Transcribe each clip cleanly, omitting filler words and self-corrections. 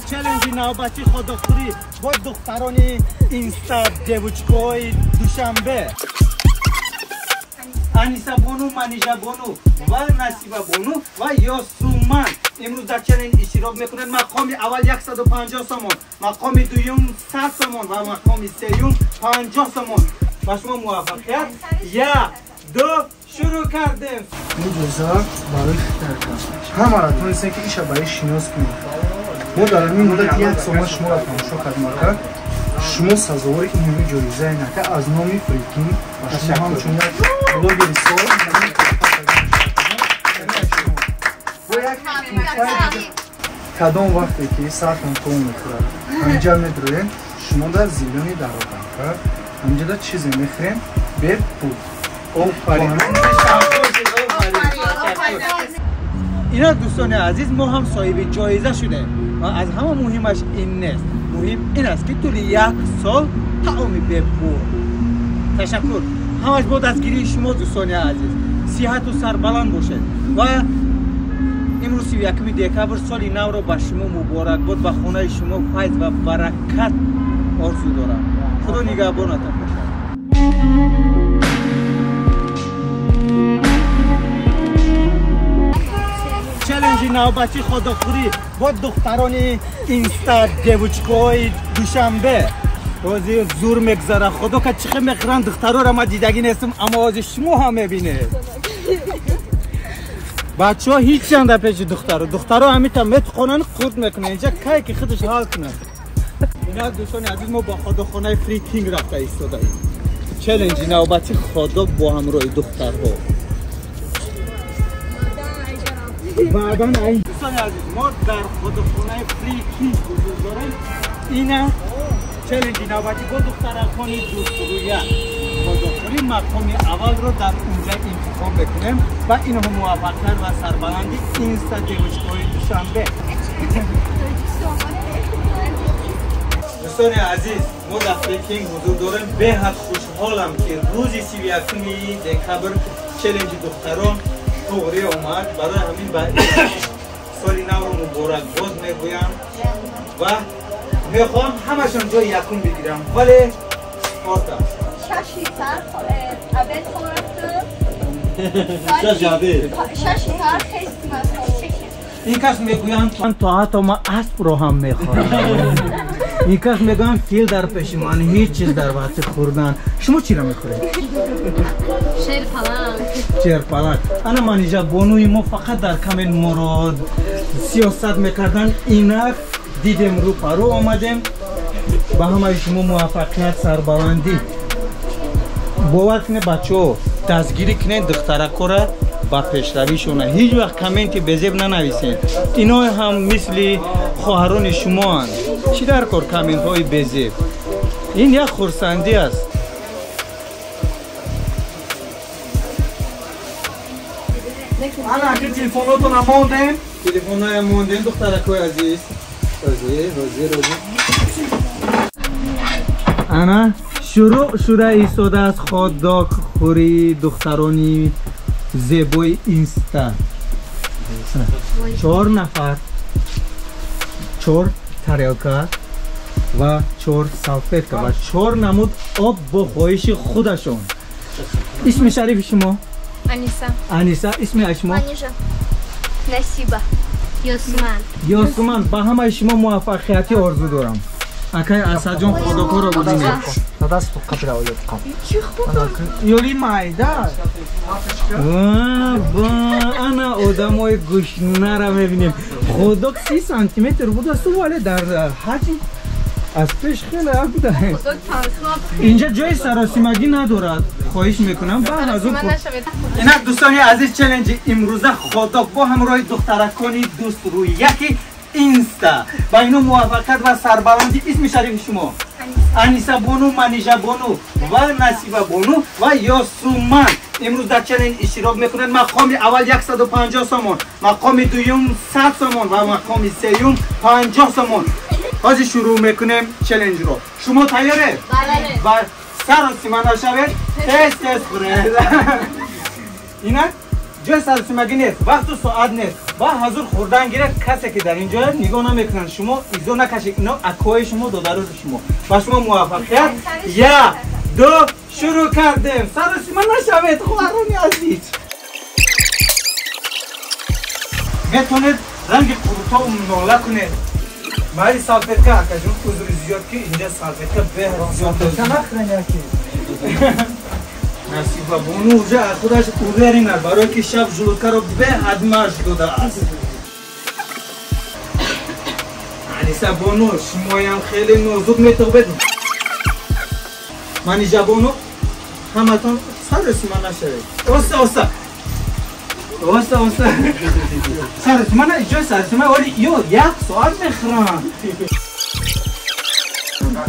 Челленджи навбати ходокхӯрӣ бо духтарони инста девочкаҳои Душанбе. Аниса бону, Манижа бону ва Насиба бону ва Ёсуман имрӯз дар челлендж иштирок мекунанд. Мақоми аввал 150 сомон, мақоми дуюм 100 сомон ва мақоми сеюм 50 сомон. Ба шумо муваффақият. Як, ду, шурӯъ кардем. Ин ҷоиза барои хитарка. Ҳамаро тонистем, ки иша барои шинос кунем. Мо дар ҳамин муддати як сол ман шуморо тамошо кардем, ака. Шумо сазовори ин ҳамин ҷоизае нака аз номи Фрикин ва шумо ҳамчун як блогери сол. Кадом вақте ки сартон тон мехӯрад, ҳаминҷа медроем, шумо дар зилёни дароданка, ҳаминҷада чизе мехӯрем бепул. Офарин. Ина дӯстони азиз, мо ҳам соҳиби ҷоиза шудем ва аз ҳама муҳимаш ин нест. Муҳим ин аст, ки тӯли як сол таоми бепул. Ташаккур. Ҳамаш бо дастгирии шумо, дӯстони азиз. Сиҳату сарбаланд бошед ва имрӯз 31 декабр соли навро ба шумо муборакбод, ба хонаи шумо файз ва баракат орзу дорам. Худо нигаҳбонатон бошад. Челленджи навбати ходокхӯрӣ бо духтарони инста девочкаҳои Душанбе. Ҳозир зур мегзара. Худо ка чӣ хел мехӯранд духтароро ман дидагӣ нестам, аммо ҳозир шумо ҳам мебинед. Бачаҳо ҳечанд дар пеши духтаро. Духтаро ҳамита метқонанд, қурт мекунанд. Инҷа кай ки худаш ҳал кунад. Ина дӯстони азиз, мо бо ходокхонаи Фри Кинг рафта истодаем. Челленджи навбати ходок бо ҳамроҳи духтарҳо. Баъдан дӯстони азиз, мо дар ходокхонаи Фри Кинг ҳузур дорем. Ина челленджи навбатӣ бо духтаракони дӯстрӯя. Ходокхӯрӣ мақоми аввалро дар унҷа интихоб мекунем ва инҳо муваффақият ва сарбаланди инста девочкаҳои Душанбе. Дӯстони азиз, мо дар Фри Кинг ҳузур дорем. Беҳад хушҳолам, ки рӯзи 31 декабр челленджи духтарон туғрӣ омад. Барои ҳамин ба соли навро муборакбод мегӯям ва мехоҳам ҳамашон ҷои якум бигирам, вале спорт аст. Шаши сар обед хӯрдам. Шаши сар хестим аз хоб. Ин кас мегӯянд, то ҳатто ман аспро ҳам мехӯрам. Ин кас мегӯянд, фил дар пеши ман, ҳеҷ чиз дар вақти хӯрдан. Шумо чиро мехӯред? Шерпаланг. Шерпаланг. Ана Манижа бонуи мо фақат дар камен моро сиёсат мекарданд. Инак дидем, рӯ паро омадем. Ба ҳамаи шумо муваффақият, сарбаландӣ. Бовар кунед, бачаҳо, дастгирӣ кунед духтаракора ба пешравишона. Ҳеҷ вақт комменти безеб нанависед. Ино ҳам мисли хоҳарони шумоанд. Чӣ дар кор комментҳои безеб? Ин як хурсандӣ аст. Ана аки телефонотона мондем. Телефонҳоя мондем, духтаракои азиз. Ҳозир, ҳозир, ҳозир. Ана шурӯъ шуда истодааст ходокхӯрии духтарони зебои инста. 4 нафар, 4 тарелка ва 4 салфетка ва 4 намуд об бо хоҳиши худашон. Исми шарифи шумо? Аниса. Аниса, исми шумо? Манижа. Насиба. Ёсуман. Ёсуман, ба ҳамаи шумо муваффақиятӣ орзу дорам. Акай Асаджон, ходокҳоро бубинед. Ёли майда. Ана одамои гӯшнара мебинем. Ходок 30 сантиметр будасту, вале дар ҳаҷм аз пеш хеле буда. Инҷа ҷои саросимагӣ надорад. Хоҳиш мекунам, баъд аз он. Инак дӯстони азиз, челленджи имрӯза ходок бо ҳамроҳи духтаракони дӯстрӯяки инста. Ба ино муваффақият ва сарбаландӣ. Исми шарифи шумо? Аниса бону, Манижа бону ва Насиба бону ва Ёсуман имрӯз дар челлендж иштирок мекунанд. Мақоми аввал 150 сомон, мақоми дуюм 100 сомон ва мақоми сеюм 50 сомон. Ҳозир шурӯъ мекунем челленджро. Шумо тайёред? Бале. Ва саросима нашавед, тез тез хӯред. Инак Ҷои саросимагӣ нест, вақту соат нест. Ба ҳазур хӯрдан гирад, касе ки дар ин ҷо нигоҳ намекунанд. Шумо изо накашед, ино акои шумо, додарои шумо. Ба шумо муваффақият. 1, 2, шурӯъ кардем. Саросима нашавед, хоҳарони азиз. Метавонед ранги қурутҳо нола кунед. Майли салфетка, акаҷон, узри зиёд ки инҷа салфетка беҳад зиёд. Нахӯрен яке. Насиба бону уже аз худаш уверен аст, барое ки шаб желудкаро беҳад машқ додааст. Аниса бону, шумоям хеле нозук метобед. Манижа бону, ҳаматон саросима нашавед. Оста, оста. Оста, оста. Саросима на, ҷои саросима, вале ё як соат мехӯранд.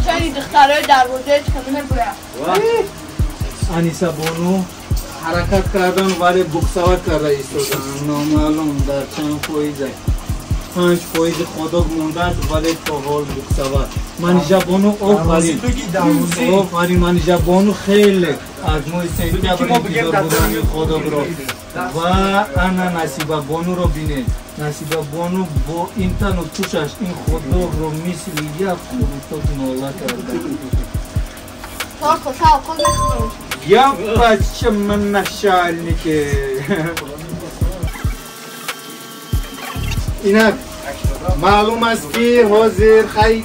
Чари духтарои дарвозаи чӣ мебурад? Аниса бону ҳаракат кардан, вале буксават карда истоданд. Номаълум дар чанд фоиза. 5% хот-дог мондааст, вале то ҳол буксават. Манижа бону, офарин. Офарин, Манижа бону хеле аз моҳи сентябр интизор будани хот-догро. Ва ана Насиба бонуро бинед. Насиба бону бо ин тану тушаш ин хот-догро мисли як қурутоб нола карда. Я бачам начальники. Инак маълум аст ки ҳозир хай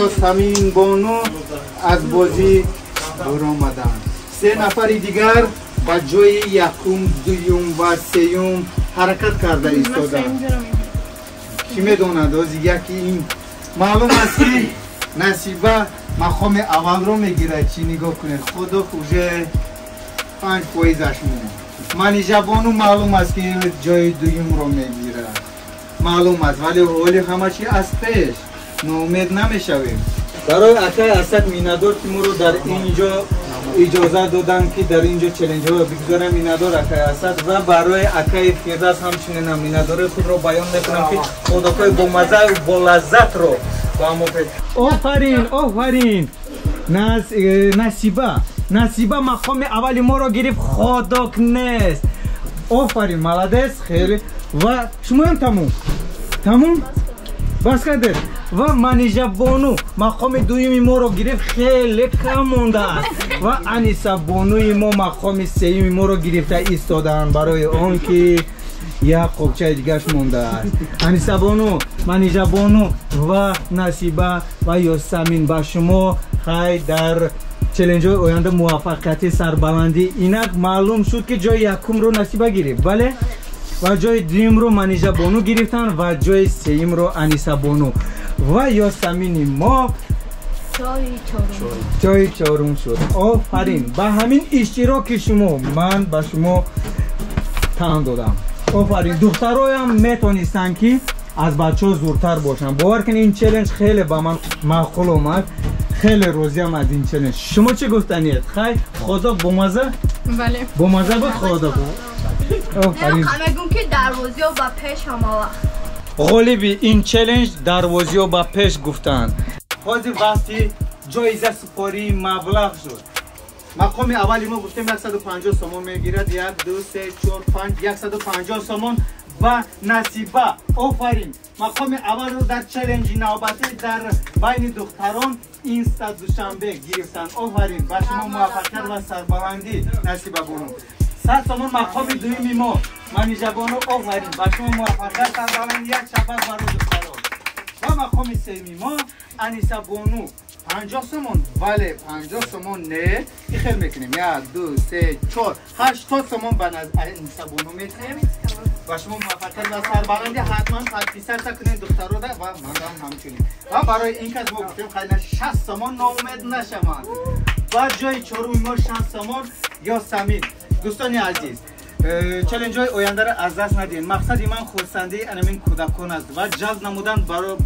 Ёсамин бону аз бозӣ баромаданд. 3 нафари дигар ба ҷои якум, дуюм ва сеюм ҳаракат карда истоданд. Кӣ медонад ҳозир яки ин маълум аст ки Насиба мақоми аввалро мегирад. Чӣ нигоҳ кунед, худо уже 5%-аш монд. Манижа бону маълум аст ки ҷои дуюмро мегирад. Маълум аст, вале ҳоли ҳама чи аз пеш. Ноумед намешавем. Барои акай Асад миннатдор ки моро дар ин ҷо иҷоза доданд ки дар ин ҷо челленҷҳоро бигузорам. Миннатдор акай Асад ва барои акаи Фирдавс ҳамчунинам миннатдории худро баён мекунам ки хӯрокҳои бомаззаю болаззатро ба мо офарин, офарин. Насиба, Насиба мақоми аввали моро гирифт, хот-дог нест. Офарин, молодец, хеле. Ва шумоям тамом? Тамом? Бас кардед. Ва Манижа бону мақоми дуюми моро гирифт, хеле кам мондааст. Ва Аниса бонуи мо мақоми сеюми моро гирифта истоданд, барои он ки як қобчаи дигараш мондааст. Аниса бону, Манижа бону ва Насиба ва Ёсамин, ба шумо хай дар челленҷҳои оянда муваффақияти сарбаландӣ. Инак маълум шуд ки ҷои якумро Насиба гирифт, бале? Ва ҷои дуюмро Манижа бону гирифтанд ва ҷои сеюмро Аниса бону. Ва Ёсамини мо ҷои чорум шуд. Офарин, ба ҳамин иштироки шумо ман ба шумо таън додам. Офарин, духтароям метонистанд ки аз бачаҳо зуртар бошанд. Бовар кунед, ин челлендж хеле ба ман маъқул омад. Хеле розиам аз ин челлендж. Шумо чӣ гуфтаниед? Хай, хот-дог бомазза? Бале. Бомазза буд хот-дог? Офарин. Мегӯм ки дарвозиҳо ба пеш ҳама вақт. Ғолиби ин челлендж дарвозиҳо ба пеш гуфтанд. Ҳозир вақти ҷоиза супории маблағ шуд. Мақоми аввали мо гуфтем 150 сомон мегирад. 1, 2, 3, 4, 5, 150 сомон ва Насиба. Офарин, мақоми аввалро дар челленҷи навбатӣ дар байни духтарон инста Душанбе гирифтанд. Офарин, ба шумо муваффақият ва сарбаландӣ, Насиба бону. 100 сомон мақоми дуюми мо Манижа бону. Офарин, ба шумо муваффақият, сарбаландӣ, як шабак барои духтарон. Ва мақоми сеюми мо Аниса бону 50 сомон. Вале 50 сомон не, ихел мекунем. 1, 2, 3, 4, 80 сомон ба Аниса бону метиҳем. Ба шумо муваффақият ва сарбаландӣ. Ҳатман подписаться кунед духтарода ва манам ҳамчунин. Ва барои ин кас мо гуфтем хайр, 60 сомон ноумед нашаванд. Ва ҷои чоруми мо 60 сомон Ёсамин. Дӯстони азиз, челленҷҳои ояндаро аз даст надиҳед. Мақсади ман хурсандии анамин кӯдакон аст ва ҷалб намудан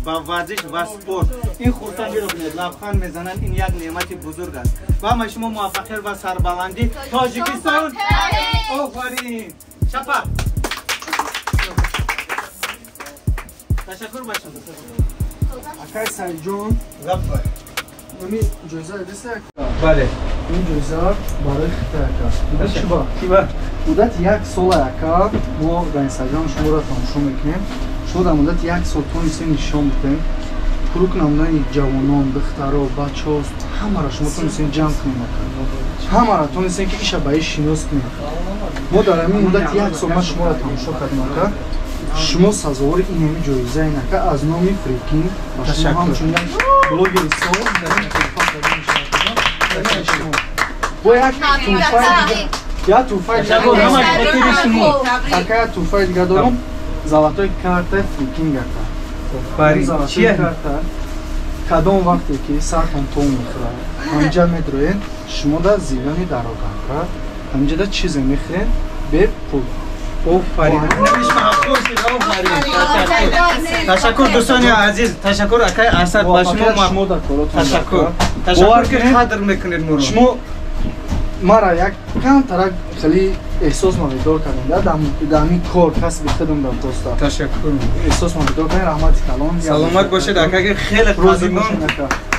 ба варзиш ва спорт. Ин хурсандиро бинед, лабханд мезананд, ин як неъмати бузург аст. Ва ҳамаи шумо муваффақият ва сарбаландӣ. Тоҷикистон офарин! Шапа! Ташаккур ба шумо. Акай Сайҷон, ами ҷоиза дидест? Бале. Ин ҷоиза барои хита ака. Чиба? Чиба? Муддати як сол ака мо дар Инстаграм шуморо тамошо мекунем. Шумо дар муддати як сол тонистем нишон бидем. Курук намудани ҷавонон, духтаро, бачаҳо ҳамаро шумо тонистем ҷамъ кунем ака. Ҳамаро тонистем ки иша ба иш шинос кунем. Мо дар ҳамин муддати як сол ман шуморо тамошо кардем ака. Шумо сазовори ин ҳами ҷоизаен ака аз номи Фрикинг ва шумо ҳамчун як блогери сол дар ин туҳфа карда мешавад. Бо як туҳфаи ака, як туҳфаи дига дорам. Золотой картаи Фрикинг ака. Золотой карта кадом вақте ки сартон тон мехӯрад, ҳамҷа медроед, шумо да зелёный дорога ака, ҳамҷа да чизе мехӯред бепул. Офарин. Ташаккур дӯстони азиз, ташаккур акай Асад ба шумо. Ташаккур. Ташаккур ки қадр мекунед моро. Шумо мара як камтарак хеле эҳсос мавидор кардем да дар ҳамин кор касби худам дар просто. Ташаккур. Эҳсос мавидор кардем, раҳмати калон. Саломат бошед ака ки хеле қадрдон,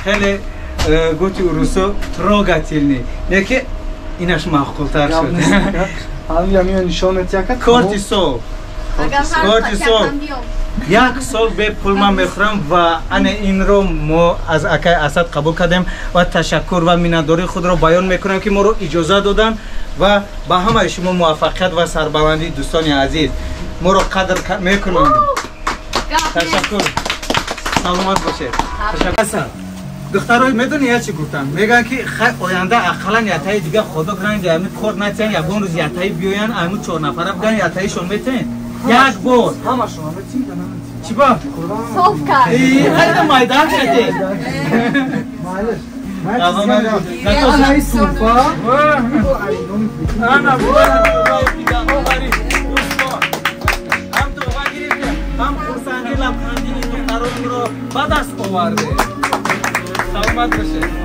хеле гуфти урусо трогательный. Неки инаш маъқултар шуд. Ҳамин ҳамин нишон метиҳад ака. Корти сол. Корти сол. Як сол бепул ман мехӯрам ва ана инро мо аз акай Асад қабул кардем ва ташаккур ва миннатдории худро баён мекунам ки моро иҷоза доданд ва ба ҳамаи шумо муваффақият ва сарбаландӣ дӯстони азиз. Моро қадр мекунанд. Ташаккур. Саломат бошед. Ташаккур. Духтарои медонӣ я чӣ гуфтам? Мегӯянд ки хай оянда ақаллан ятаи дига худо кунанд ами кор натиҳанд, ягон рӯз ятаи биёянд, ами чор нафара бигӯянд ятаишон метиҳанд. Як бор. Ҳамашон метиҳанд, наметиҳанд. Чӣ ба? Соф кард. Хайда майдан шаде. Майлаш. Ана суфа. Ана дӯстон. Ҳам туҳфа гирифтем, ҳам хурсандӣ лабханди духтаронро ба даст овардем. Саломат бошед.